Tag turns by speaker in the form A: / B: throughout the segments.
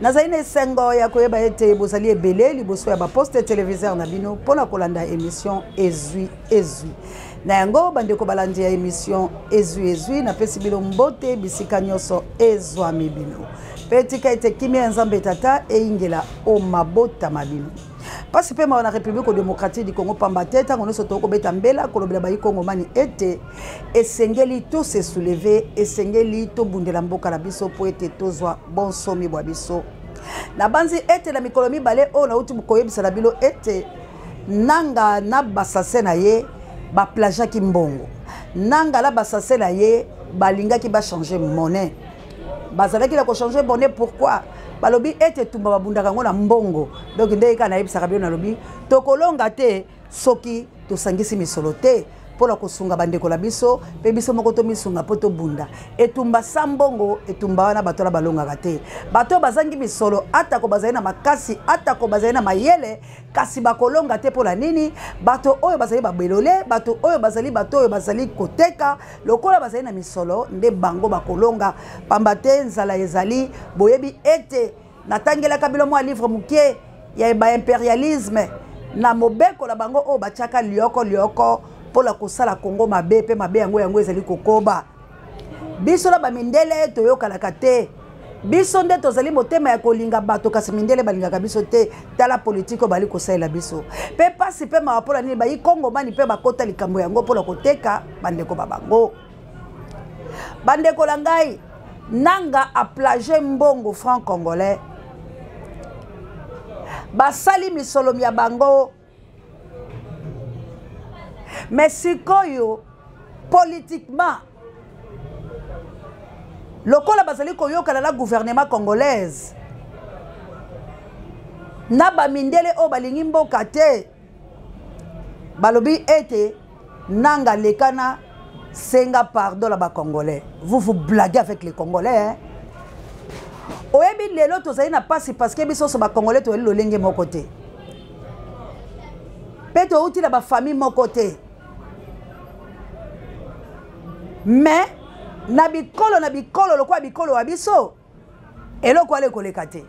A: Nazali na esengo ya koyeba ete bozali ebele liboso ya baposte televiseur na bino mpo na kolanda emission Ezwi Ezwi. Na yango bandeko balandi ya emission Ezwi Ezwi, napesi bino mbote bisika nyonso ezwami bino, mpe tika ete kimia ya Nzambe Tata eyingela o mabota ma bino. Mpasi mpe mawa na République démocratique du Congo, pamba te ntango nyonso tokobeta mbela kolobela bayi Kongomani ete esengeli to se soulever, esengeli tobundela mboka na biso mpo ete tozwa bonsomi bwa biso. Nabanzi ete na mikolo mibale oyo nauti koyebisa na bino ete Nanga na basase na ye baplagiaki mbongo. Nanga na basase na ye balingaki bachanger monnaie. Bazalaki na kochanger monnaie pourquoi? Balobi ete etumba babundaka yango na mbongo. Donc ndenge kaka nayebisaka bino, nalobi tokolonga te soki tosangisi misolo te mpo na kosunga bandeko na biso mpe biso moko tomisunga mpo tobunda etumba sa mbongo. Etumba wana bato wana balongaka te. Bato oyo bazangi misolo, atako bazali na makasi, atako bazali na mayele, kasi bakolonga te. Mpo na nini? Bato oyo bazali babelole, bato oyo bazali bato oyo bazali koteka lokola bazali na misolo nde bango bakolonga, pamba te nzala ezali. Boyebi ete natangelaka bino mwa livre moke ya baimperialisme na mobeko na bango oyo batiaka lioko lioko mpo na kosala Kongo mabe, mpe mabe yango yango ezali kokoba. Biso na bamindele toyokanaka te. Biso nde tozali motema ya kolinga bato, kasi mindele balingaka biso te. Tala politike oyo bali kosalela biso, mpe mpasi mpe mawa. Mpo na nini bayi Kongomani mpe bakota likambo yango mpo na koteka bandeko ba bango? Bandeko na ngai, Nanga aplage mbongo franc congolais, basali misolo mya bango. Mais sikoyo politiquement, lokola bazali koyokana na gouvernement congolaise na bamindele oyo balingi mboka te, balobi ete Nanga lekana senga pardon na bacongolais. Vous vous blaguez avec les Congolais, hein? Oyebi lelo tozali na pasi parce que biso nyonso bacongolais tozali lolenge moko te, mpe touti na bafamille moko te. Mais na bikolo na bikolo lokola bikolo ya biso, eloko wana ekoleka te.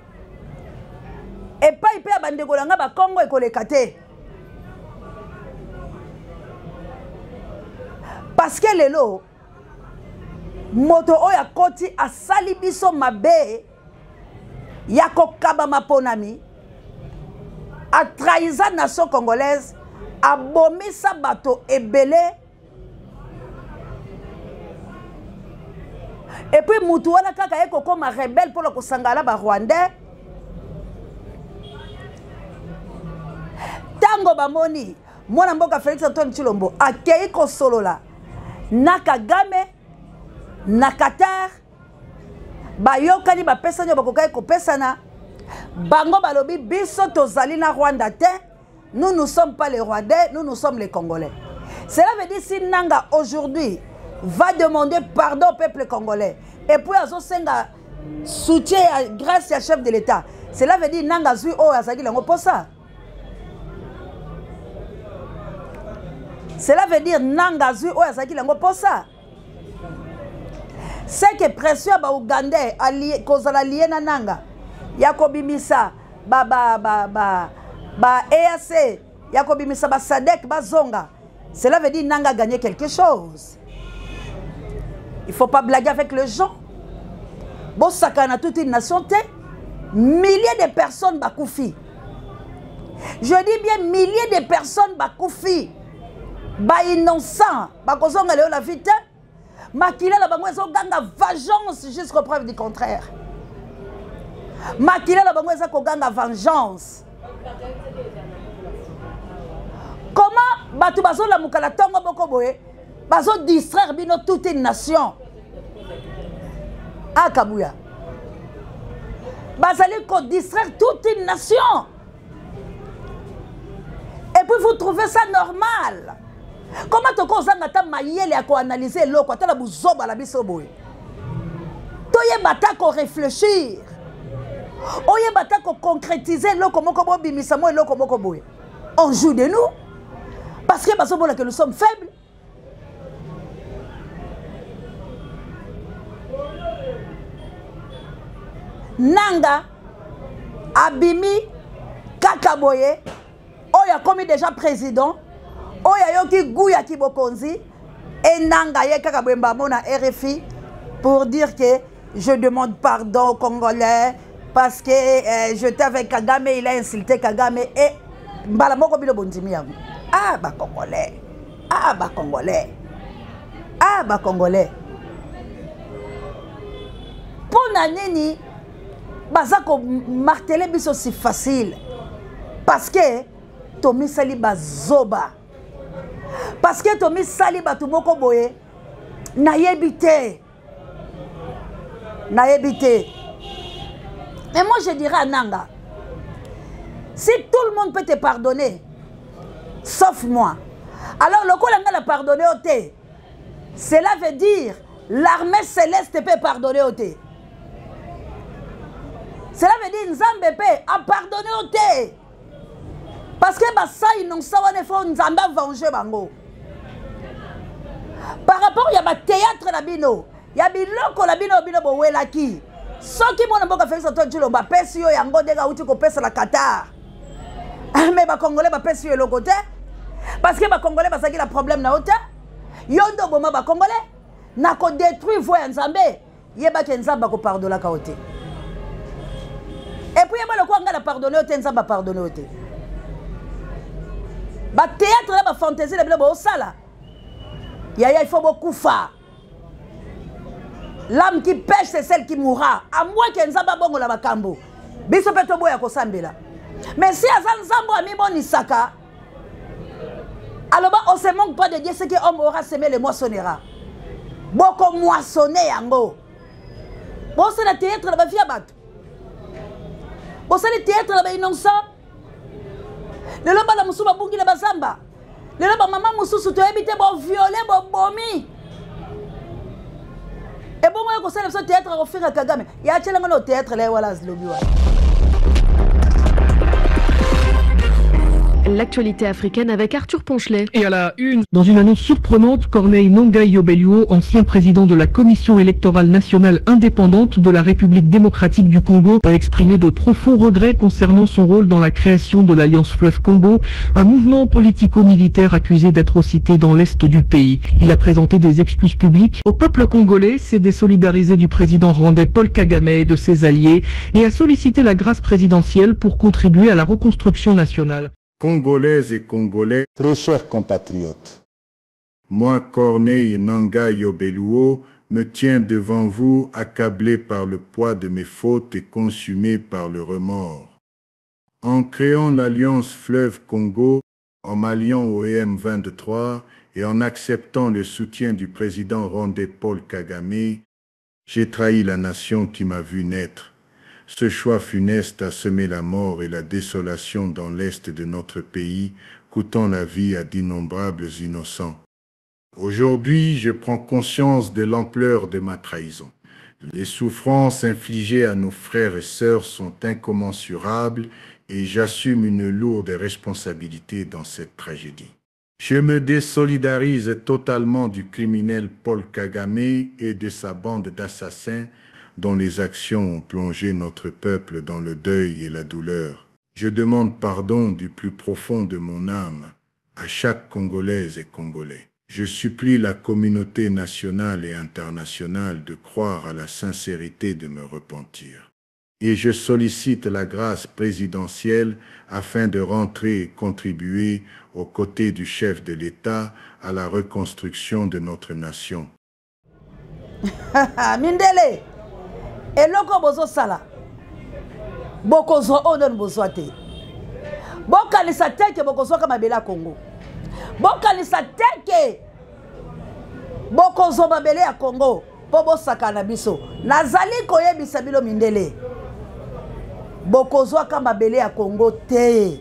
A: Epai mpe ya bandeko na ngai bakongo ekoleka te, parce que lelo moto oyo akoti asali biso mabe ya kokaba maponami, atrahisa nation congolaise, abomisa bato ebele. Et puis mutu wana kaka ye kokoma rebelle mpona kosangana na barwandais. Ntango bamoni mwana mboka Félix Antoine Tshilombo akei kosolola na Kagame na Qatar, bayokani, bapesani oyo bakokaki kopesana. Bango balobi biso tozali na Rwanda te, nous ne sommes pas les Rwandais, nous nous sommes les Congolais. Cela veut dire si Nanga aujourd'hui va demander pardon au peuple congolais et puis azosenga soutien ya grâce ya chef de l'État, cela veut dire Nanga azwi oyo azalaki nango posa. Cela veut dire Nanga azwi oyo azalaki nango posa. C'est que pression ya baougandais kozala lie na Nanga ya kobimisa ba, ba, ba, ba, ba EAC, ya kobimisa ba SADC bazonga, cela veut dire Nanga a gagné quelque chose. Il faut pas blaguer avec les gens. Bosakana toute une nation te. Milliers de personnes bakufi. Je dis bien milliers de personnes bakufi, ba innocent bakozonga lelo la vie te. Makila na bango ezoganga vengeance jusqu'au preuve du contraire. Makila na bango eza koganga vengeance. Comment bato bazolamuka na ntongo moko boye, bazodistraire bino toute une nation? Akabuya bazali kodistraire toute une nation et puis vous trouvez ça normal? Comment tokozanga ata mayele ya koanalyse eloko, ata na buzoba na biso boye? Toyeba ata korefléchir, oyeba ata koconcrétise eloko moko, bobimisa mo eloko moko boye. On joue de nous parce que bazomona que nous sommes faibles. Nanga Abimi kaka boye oyo akomi déjà président oyo ayoki goût ya kibokonzi enanga ye kaka boye mbamo na RFI pour dire que je demande pardon aux Congolais parce que euh, j'étais avec Kagame, il a insulté Kagame et mbala moko bino bondimi yango. Ah ba Congolais. Ah ba Congolais. Ah ba Congolais. Mpo na nini baza ko marteler biso si facile parce que tomisali bazoba parce que tomisali bato moko boye nayebi te nayebi te mais moi je dirais à nanga si tout le monde peut te pardonner sauf moi alors lokola ngai na pardonne yo te cela veut dire l'armée céleste peut pardonner yo te cela veut dire nzambe mpe apardonne yo te parce que basai nonsa wana efo nzambe avenge bango par rapport ya batheatre na bino ya biloko na bino bino bowelaki soki mwana mboka félix antoine tshilombo apesi yo yango ndenge awuti kopesa na qatar mais bacongolais bapesi yo eloko te parce que bacongolais bazalaki na problème na yo te yo nde oboma bacongolais na kodétruire voi ya nzambe yeba ke nzambe akopardonaka yo te epuis yeba lokola ngai na pardonne yo te nzambe apardonne yo te batheatre na bafantaisie na bino boosala yaya il faut bokufa l'âme qui pêche c'est celle qui mourra à moins ke nzambe abongola makambo biso mpe toboya kosambela mais si aza nzambe oyo amimonisaka aloba on se manque pas de dieu ce que homme aura semé le moissonnera bokomoissonne yango bosala théâtre na bavie ya bato bosali théâtre na bainnocent lelo bana mosusu babungi na bazamba lelo bamama mosusu toyebi te boviole bobomi ebongo ye kosala biso théâtre akofinga kagame ya atyelanga na théâtre la ye wala lobi wana.
B: L'actualité africaine avec Arthur Ponchelet.
C: Et à la une, dans une annonce surprenante, Corneille Nangai Yobeluo, ancien président de la Commission électorale nationale indépendante de la République démocratique du Congo, a exprimé de profonds regrets concernant son rôle dans la création de l'Alliance Fleuve Congo, un mouvement politico-militaire accusé d'atrocités dans l'est du pays. Il a présenté des excuses publiques au peuple congolais, s'est désolidarisé du président rwandais Paul Kagame et de ses alliés et a sollicité la grâce présidentielle pour contribuer à la reconstruction nationale.
D: Congolaises et Congolais,
E: très chers compatriotes,
D: moi, Corneille Nanga Yobeluo, me tiens devant vous accablé par le poids de mes fautes et consumé par le remords. En créant l'Alliance Fleuve Congo, en m'alliant au M23 et en acceptant le soutien du président rwandais Paul Kagame, j'ai trahi la nation qui m'a vu naître. Ce choix funeste a semé la mort et la désolation dans l'est de notre pays, coûtant la vie à d'innombrables innocents. Aujourd'hui, je prends conscience de l'ampleur de ma trahison. Les souffrances infligées à nos frères et sœurs sont incommensurables et j'assume une lourde responsabilité dans cette tragédie. Je me désolidarise totalement du criminel Paul Kagame et de sa bande d'assassins dont les actions ont plongé notre peuple dans le deuil et la douleur. Je demande pardon du plus profond de mon âme à chaque Congolaise et Congolais. Je supplie la communauté nationale et internationale de croire à la sincérité de me repentir. Et je sollicite la grâce présidentielle afin de rentrer et contribuer aux côtés du chef de l'État à la reconstruction de notre nation.
A: Mindele, eloko bozosala bokozwa oyo nanu bozwa te bokanisa te ke bokozwaka mabele ya kongo bokanisa te ke bokozwa mabele ya kongo mpo bosakana na biso nazali koyebisa bino mindele bokozwaka mabele ya kongo te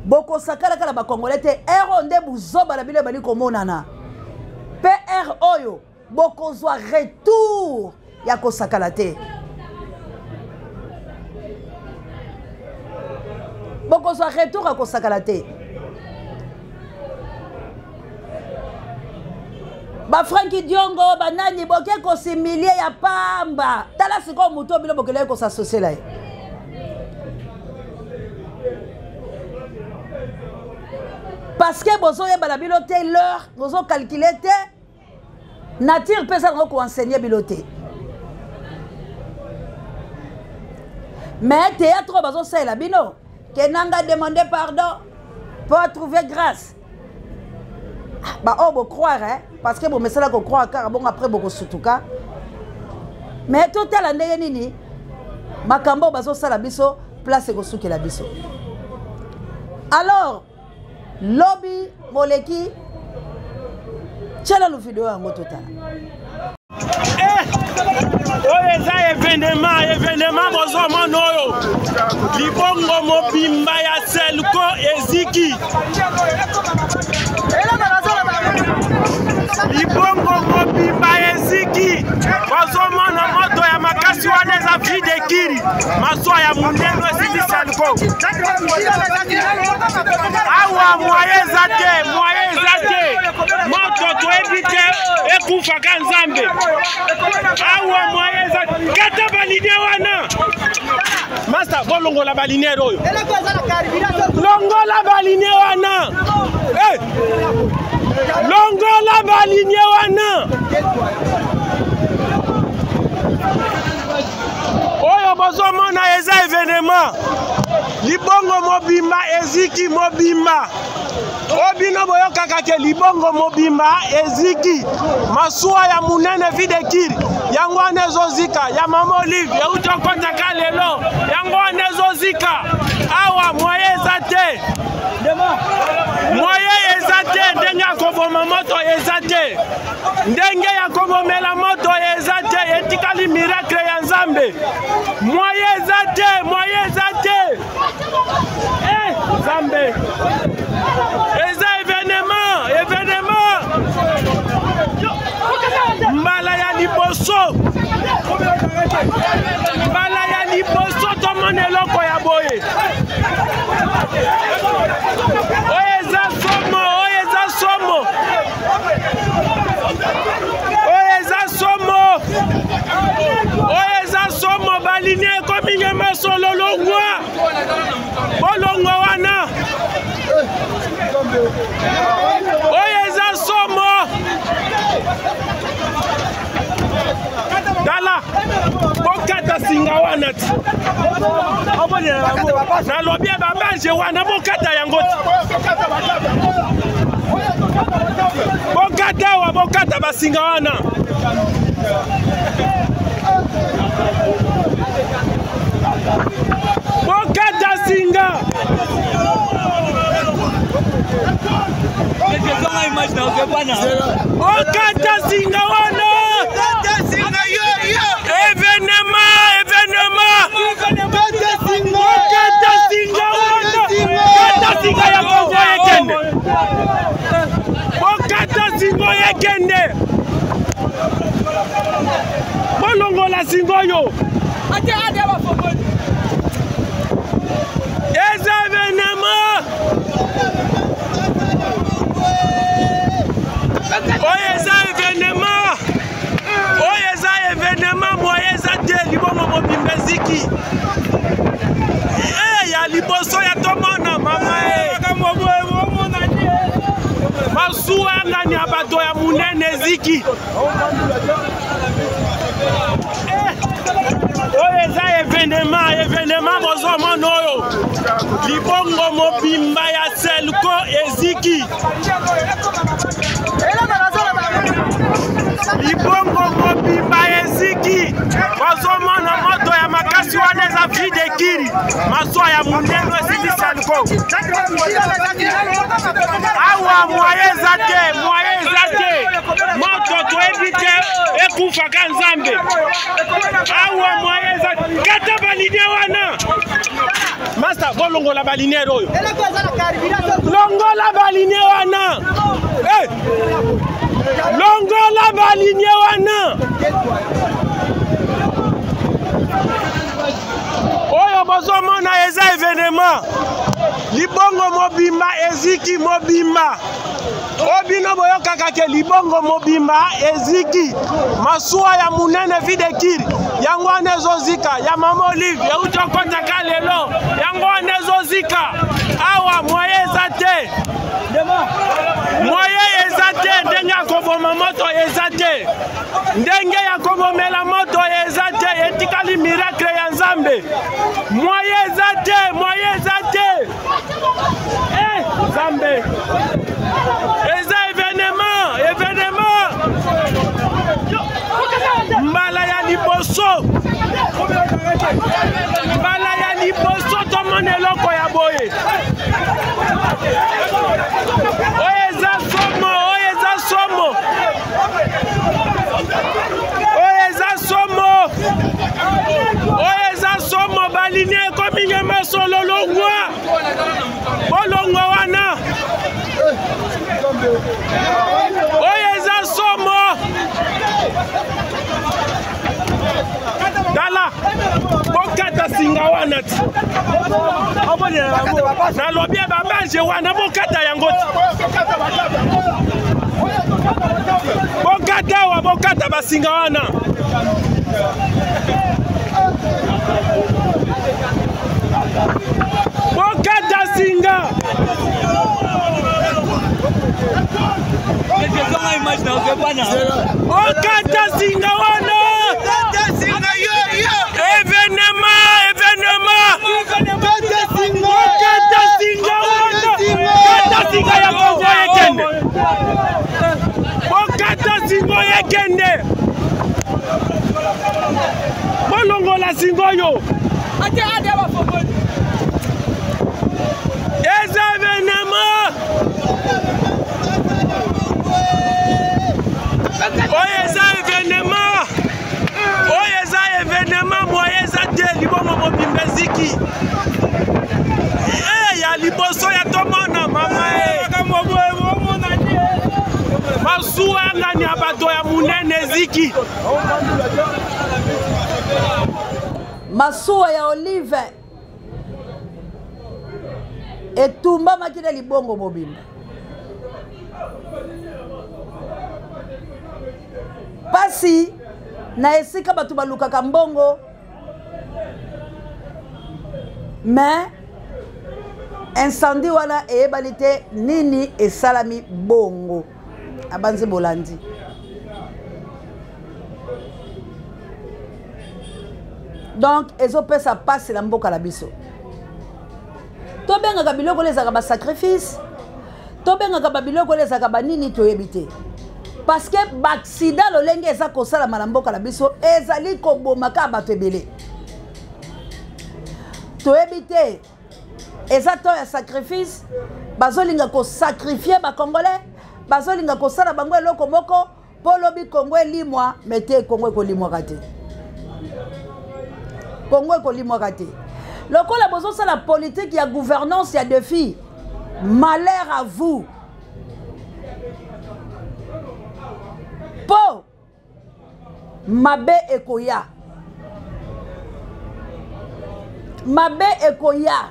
A: bokosakalaka na bakongole te ere oyo nde buzoba na bino ebandi komonana mpe ere oyo bokozwa retour ya kosakana te bokozwa retour ya kosakana te bafranki diongo banani boke kosimilie ya pamba tala sikoyo moto bino bokelaki kosasosiela ye. Parce que bozoyeba na bino te l'heure, bozocalcule te, nature mpe eza nango koenseigne bino te. Mais théâtre oyo bazosalela bino ke Nanga demande pardon mpo atrouve grâce, baoyo bocroire, hein? Parce que bomesala kocroire kaka bongo, après bokosutuka. Mais totala ndenge nini makambo oyo bazosala biso, place ekosukela biso. Alors lobi moleki, tiela lo video yango totala.
F: Oyo eza événement, événement. Bozomona oyo libongo mobimba ya Selco eziki, libongo mobimba eziki. Bozomona moto ya makasi wana, eza Vue de Kiri, masuwa ya mondelo esili Selco. Awa moyen eza te, moyen eza te. Moto toyebi te, ekufaka Nzambe. Awa moyen eza. Kata baline wana, master, bolongola balinere oyo, longola baline wana. Hey! Longola baline wana. Oyo bozomona eza événement, libongo mobimba eziki mobimba. Oyo bino boyokaka ke libongo mobimba eziki, masuwa ya monene Vue de Kiri, yango wana ezozika. Ya mama Olive euti okotaka lelo, yango wana ezozika. Awa moyen eza te, moyen eza te. Ndenge ya koboma moto eza te, ndenge ya kobomela moto eza te. Etikali miracle ya Nzambe. Moyen eza te, moyen eza te. Eh, Nzambe, eza événement, événement, mbala ya liboso, mbala ya liboso tomona eloko ya boye. Oyo eza somo, oyo eza somo, oyo eza somo, oyo eza somo. Baline ekomi nyama solo. Longwa, bolongwa wana. Oyo eza somo. Tala, bokata singa wana ti nalobi ya babange wana, bokata yango ti. Bokata awa, bokata basinga wana. Bokata singa. Bokata singa wana. Événement, événement. Bokata singa wana, kata singa ya kongo ekende. Bokata singa oyo ekende, bolongola singa oyo. Eza événement, oyo eza événement, oyo eza événement. Moyen eza te, libongo mobimba eziki. Eh, ya liboso ya tomona mama e masuwa ngani ya bato ya monene eziki. Eh, oyo eza événement, événement. Bozomona oyo libongo mobimba ya Selco eziki, libongo mobimba eziki. Bazomona moto ya makasi wana, eza Vue de Kiri, masuwa ya mondelo esili Selco. Awa moyen eza te, moyen eza te. Moto toyebi te, ekufaka Nzambe. Awa moyen eza. Kata baline wana, master, bolongola balinere oyo, longola baline wana. Hey! Longola baline wana. Oyo bozomona eza événement, libongo mobimba eziki mobimba. Oyo bino boyokaka ke libongo mobimba eziki, masuwa ya munene vide kiri, yango wana ezozika, ya mama Olive euti okotaka lelo, yango wana ezozika. Awa moyen eza te, moyen eza te, ndenge ya koboma moto eza te, ndenge ya kobomela moto eza te, etikali miracle ya Nzambe. Moyen eza te, moyen eza te. Eh, Nzambe, eza evenement, evenement mbala ya liboso, mbala ya liboso tomona eloko ya boye. Oyo eza somo, oyo eza somo, oyo eza somo, oyo eza somo. Baline ekomi nyama solo, longwa, bolongwa wana. Oyo eza somo. Tala, bokata singa wana ti nalobi ya babange wana, bokata yango ti, bokata awa, bokata basinga wana. Bokata singa. Bokata singa wana. Événement, événement. Bokata singa wana. Kata singa ya Kongo ekende. Bokata singa ekende. Bolongola singa oyo. Eza événement. Oyo eza événement. Oyo eza événement, moyen eza te, libongo mobimba eziki. Eh, ya liboso ya tomona mama e. Masuwa ngani ya bato ya munene eziki.
A: Masuwa ya Olive etumbamaki na libongo mobimba. Pasi na esika bato balukaka mbongo, mais incendie wana eyebani te nini esalami bongo. Abanzi bolandi. Donc ezopesa pasi na mboka na biso. Tobengaka biloko oyo ezalaka ba sacrifice, tobengaka ba biloko oyo ezalaka ba nini, toyebi te. Parce que ba accident lolenge eza kosalama na mboka na biso ezali koboma kaka bato ebele. Toyebi te eza temps ya sacrifice, bazolinga kosacrifier ba Congolais, bazolinga kosala bango eloko moko mpo lobi Congo elimwa, mais te Congo ekolimwaka te. Congo ekolimwaka te. Lokola bozosala politique ya gouvernance ya défi, malheur à vous. Po mabe ekoya. Mabe ekoya.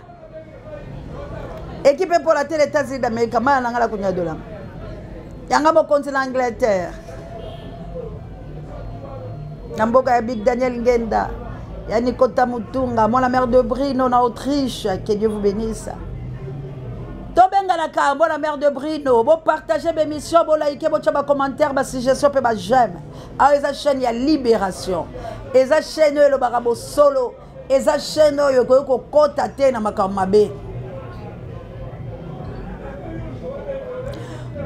A: Équipe pour la télé États-Unis d'Amérique, maya nanga la kunya dollar. Yanga mokonzi na Angleterre. Na mboka ya Big Daniel Ngenda, ya Nikota Mutunga, moi la mère de Brino na Autriche, que Dieu vous bénisse. Tobenganaka moi la mère de Brino, bo partager mes missions, bo liker, bo tcha ba commentaire, ba suggestion pe ba j'aime. Ah eza chaîne ya libération. Eza chaîne oyo elobaka bo solo. Eza chaîne oyo ekoki kokota te na makambo mabe.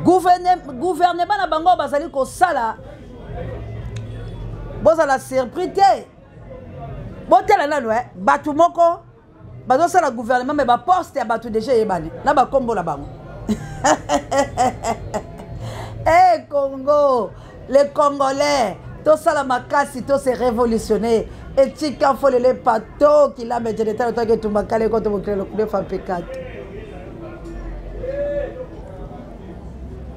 A: Gouvernement na bango bazali kosala, bozala surpris te. Botela nanu, bato moko bazosala gouvernement, mais ba poste ya bato déjà eyebani na ba kombo na bango. Eh Congo, les Congolais, tosala makasi, to se révolutionner. Etika folele pato kilame teneta otake tumba kale koto mokele lokule fa pekate.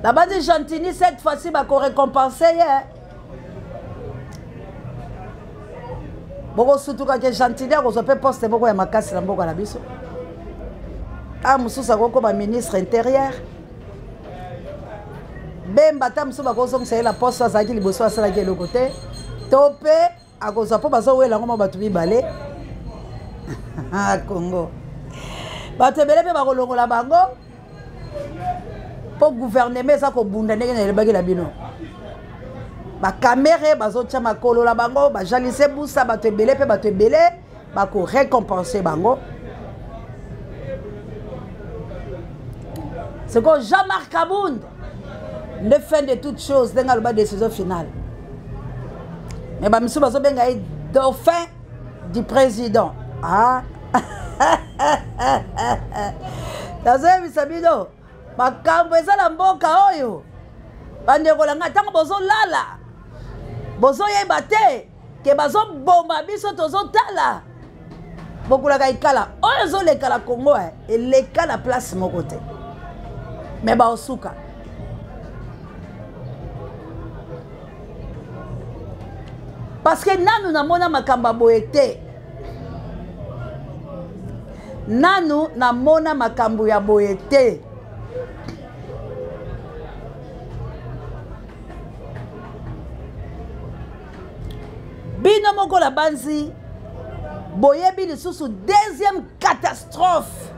A: La bande Gentini cette fois-ci va ko récompenser ye. Boko sutuka ke Gentini akozwa pe poste moko ya makasi na mboka na biso. Ah mosusu akokoma ministre intérieur. Bemba ata mosusu bakozongisa ye na poste azalaki liboso, asalaki eloko te, to mpe akozwa mpo bazowela yango mwa bato mibale. Congo, bato ebele mpe bakolongola bango mpo gouvernement eza kobunda ndenge nayelebaki na bino. Bakamere bazotya makolo na bango, bajalise busa bato ebele mpe bato ebele bakorecompense bango. Sikoyo Jean-Marc Kabund nde fin de toute chose, ndenge aloba décision finale. Mais bamisusu bazobenga ye dauphin du président. Ah, nazoyebisa bino, makambo eza na mboka oyo, bandeko na ngai. Ntango bozolala, bozoyeba te ke bazoboma biso. Tozotala bokulaka ikala oyo ezoleka na Congo, eleka na place moko te. Me baosuka parce que nanu namona makambo ya boye te, nanu namona makambo ya boye te. Bino moko na banzi boyebi lisusu deuxième catastrophe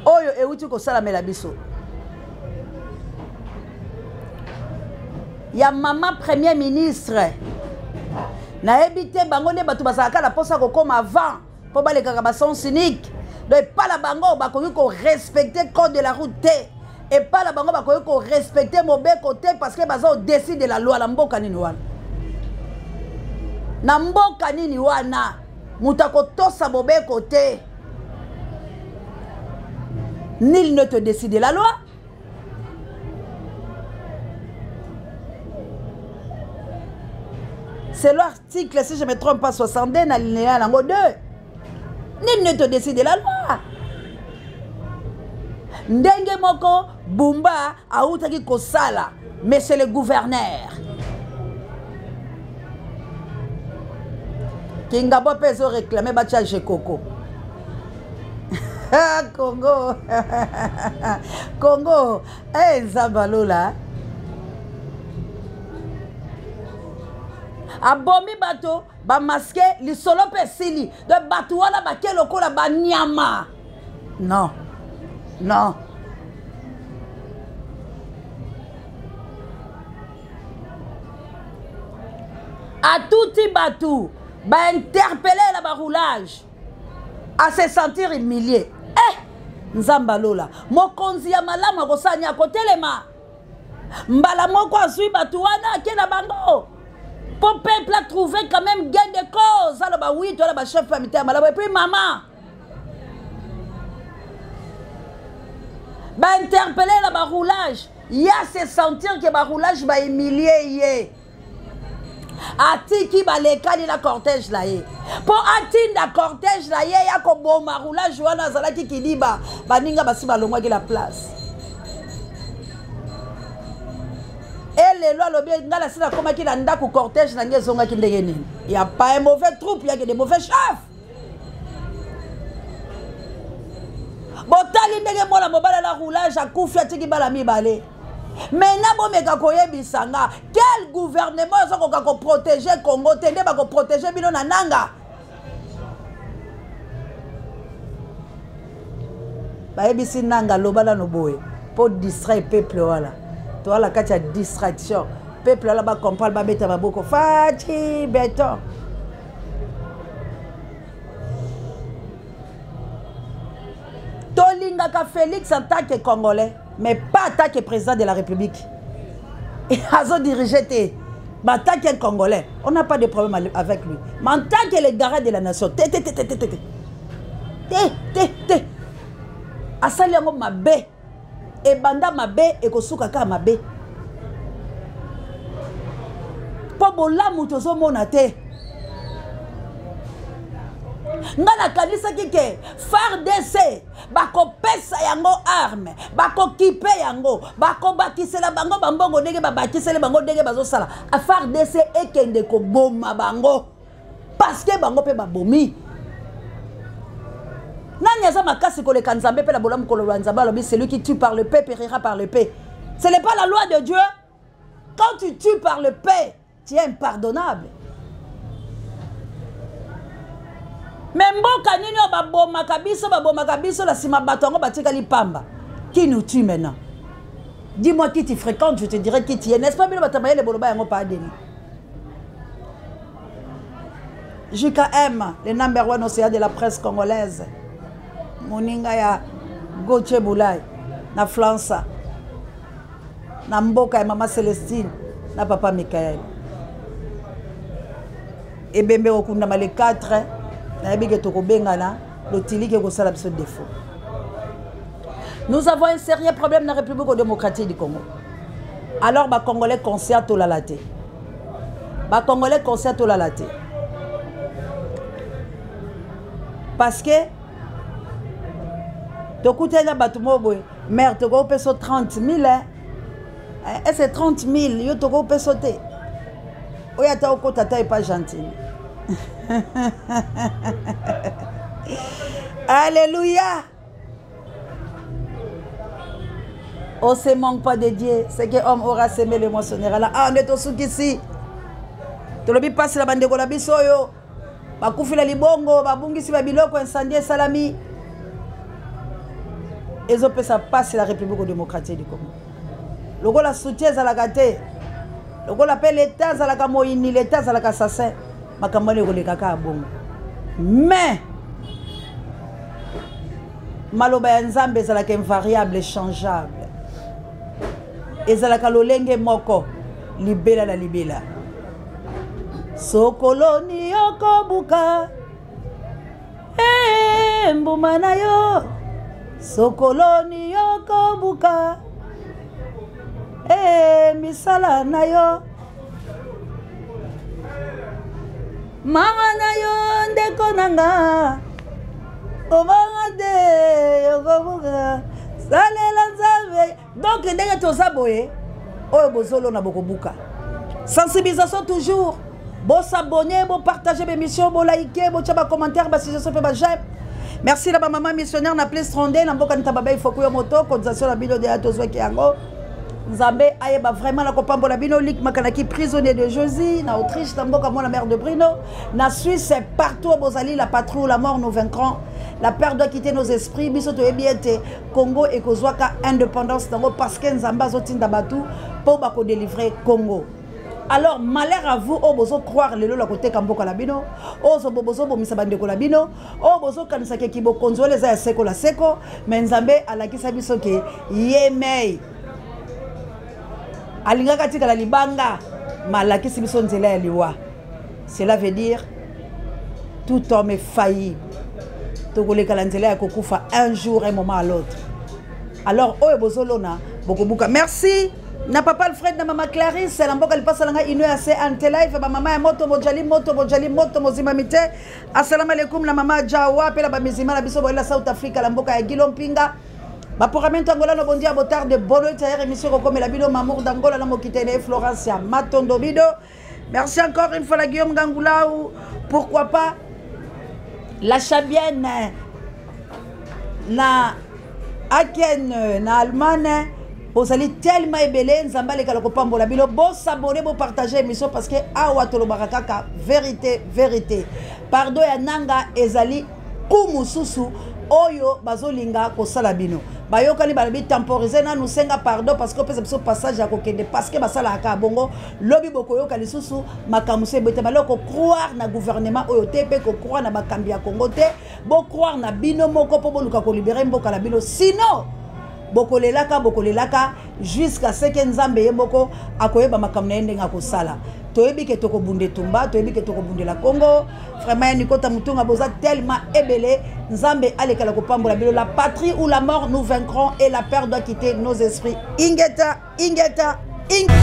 A: oyo euti kosalamela biso ya mama premier ministre. Nayebi te, bango nde bato bazalaka na mposa kokóma avant mpo balekaka basens unique. Donc epa na bango bakoki korespecte code de la route te, epa na bango bakoki korespecte mobeko te, parce que baza au-dessus de la loi. Na mboka nini wana? Na mboka nini wana moto akotosa mobeko te? Nul ne te décide la loi. C'est l'article, si je ne me trompe pas, 62 na alinéa nango 2. Nul ne te décide la loi. Ndenge moko Bumba autaki kosala, monsieur le gouverneur Kingabo mpe ezoréclame batya Jekoko. Congo, Congo, e Nzambe alola abomi bato bamaske, lisolo mpe esili. Donc bato wana bake lokola banyama. Non, non, atuti bato bainterpele na baroulage, a se sentir humilié. Eh, Nzambe alola, mokonzi ya malamu akosala nini? Akotelema mbala moko, azwi bato wana, ake na bango mpo peuple a trouvé quand même gain de cause. Aloba wi, toala bachef ya mitema malamu. Et puis mama bainterpele na baroulage, ye se sentir ke baroulage bahumilie ye. Atiki balekani na cortège na ye mpo atinda cortège na ye ya koboma roulage wana. Azalaki kidiba, baninga basi balongwaki la place. E lelo alobi: ngai nasi nakomaki na ndako, cortège na ngai ezongaki ndenge nini? Ya pas un mauvais troupe, yake de mauvais chef. Botali ndenge mwana mobali na roulage akufi, atiki bala mibale. Maintenant bomeka koyebisa nga quel gouvernement ezokoka koprotege Congo te nde bakoprotege bino na nanga. Bayebisi nanga: loba nano boye mpo distraire peuple wana. Toala kati ya distraction, peuple wana bacomprendre, babeta maboko, Fatshi béton. Tolingaka Félix en tant que Congolais, mais pas en tant que président de la République. Azodirige te. Mais en tant qu'un Congolais, on n'a pas de problème avec lui. Mais en tant que le garant de la nation, te te te te te te te te te te, asali yango mabe, ebanda mabe, ekosuka kaka mabe, mpo bolamu tozomona te. Nga nakanisaki ke FARDC bakopesa yango arme, bakokipe yango, bakobakisela bango bambongo ndenge babakiseli bango, ndenge bazosala. FARDC ekende koboma bango parce que bango mpe babomi. Nani aza makasi koleka Nzambe pe la bolamu kololoa Nzambe alobi celui qui tue par le paix périra par le paix. Ce n'est pas la loi de Dieu. Quand tu tues par le paix, tu es impardonnable. Me mboka nini oyo babomaka biso babomaka biso na nsima bato yango batikali pamba. Qui nous tue maintenant? Dis-moi qui tu fréquentes, je te dirai qui tu es. N'est-ce pas bino bato mayele boloba yango pa Denis? JKM, le number one océan de la presse congolaise. Moninga ya Gauthier Boulay na Flansa. Na mboka ya mama Celestine na papa Michael. Ebembe kokundama le 4, nayebi ke tokobengana, lotiliki ekosala biso défaut. Nous avons un sérieux problème dans la République démocratique du Congo. Alors, les Congolais conscients tolala te. Ba Congolais conscients tolala te. Parce que tokutani na bato moko boye mare tokopesa 30 000 ese 30 000 yo tokopesa te oyo ata okota ata epa gentine. Alléluia. On se manque pas de Dieu. Ce que homme aura semé, le moissonnera là. Ah, nde tosukisi. Tolobi pasi na bandeko na biso oyo. Bakufi na libongo, babungisi ba biloko, incendie esalami. Ezopesa pasi la République démocratique du Congo. Lokola soutien ezalaka te. Lokola pe l'État azalaka moyini, l'État azalaka assassin. Makambo wana ekoleka kaka bongo. Mais maloba ya Nzambe ezalaka invariable, changeable. Ezalaka lolenge moko libela na libela. Sokoloni yokobuka eh, mbuma na yo. Sokoloni yokobuka eh, misala na yo. Mama na yo ndeko na nga kobanga te yokobuka salela Nzambe. Donc ndenge toza boye oyo bozolona bokobuka. Sensibilisation toujours. Bo s'abonner, bo partager l'émission, bo liker, bo tcha ba commentaire, ba suggestion pe ba j'aime. Merci la ba maman missionnaire na place Rondé na mboka nita baba ifoku yo moto cotisation na bino de tozwaki yango. Nzambe ayeba vraiment na kopambola bino. Luc Makanaki prisonnier de Josie na Autriche na mboka mwana mère de Bruno na Suisse partout bozali la patrouille la mort nous vaincrons. La peur doit quitter nos esprits. Biso toyebi ete Congo ekozwaka indépendance nango parce que Nzambe azotinda batu po bako délivrer Congo. Alors malheur à vous oyo bozo croire lelo la koteka mboka na bino, oyo bozo bomisa bandeko na bino, oyo bozo kanisa ke kibokonzi wana eza ya seko la seko, mais Nzambe alakisa biso ke ye mei alingaka tikala libanga, mais alakisi biso nzela ya liwa. Cela veut dire tout homme est faillible. Tokoleka la nzela ya kokufa un jour, un moment à l'autre. Alors oyo bozolona bokobuka. Merci na papa Alfred na mama Clarisse na mboka lipasa na ngai ino ya se ante live ba mama ya moto mojali moto mojali moto mozima mite. Assalamu alaikum na mama Jawa pe la ba mizima na biso boyela South Africa la mboka ya Gilo Mpinga. Ba programme Angola no bondia botar de bono itaire émission kokomela bino Mamour d'Angola na mokitene Florencia Matondo Bido. Merci encore une fois la Guillaume Gangoulaou. Pourquoi pas la Chabienne na Aken na Allemagne. Bozali tellement ebele Nzambe alekala kopambola bino. Bo s'abonner, bo partager émission parce que awa tolobaka kaka vérité, vérité. Pardon ya nanga ezali ku mususu oyo bazolinga kosala bino. Bayokani balobi temporiser nanu senga pardon parce que opesa biso passage ya kokende parce que basalaka kaka bongo. Lobi bokoyoka lisusu makambo so ebeta baloko croire na gouvernement oyo te pe ko croire na bakambi ya Congo te. Bo croire na bino moko po boluka ko libérer mboka na bino. Sinon bokolelaka, bokolelaka jusqu'à ce que Nzambe ye moko akoyeba makambo na ye ndenge akosala. Toyebi ke tokobunda etumba, toyebi ke tokobundela Congo. Vraiment ya Nikota Mutunga boza tellement ebele. Nzambe alekala kopambola bino. La patrie ou la mort nous vaincrons et la peur doit quitter nos esprits. Ingeta, ingeta, ingeta.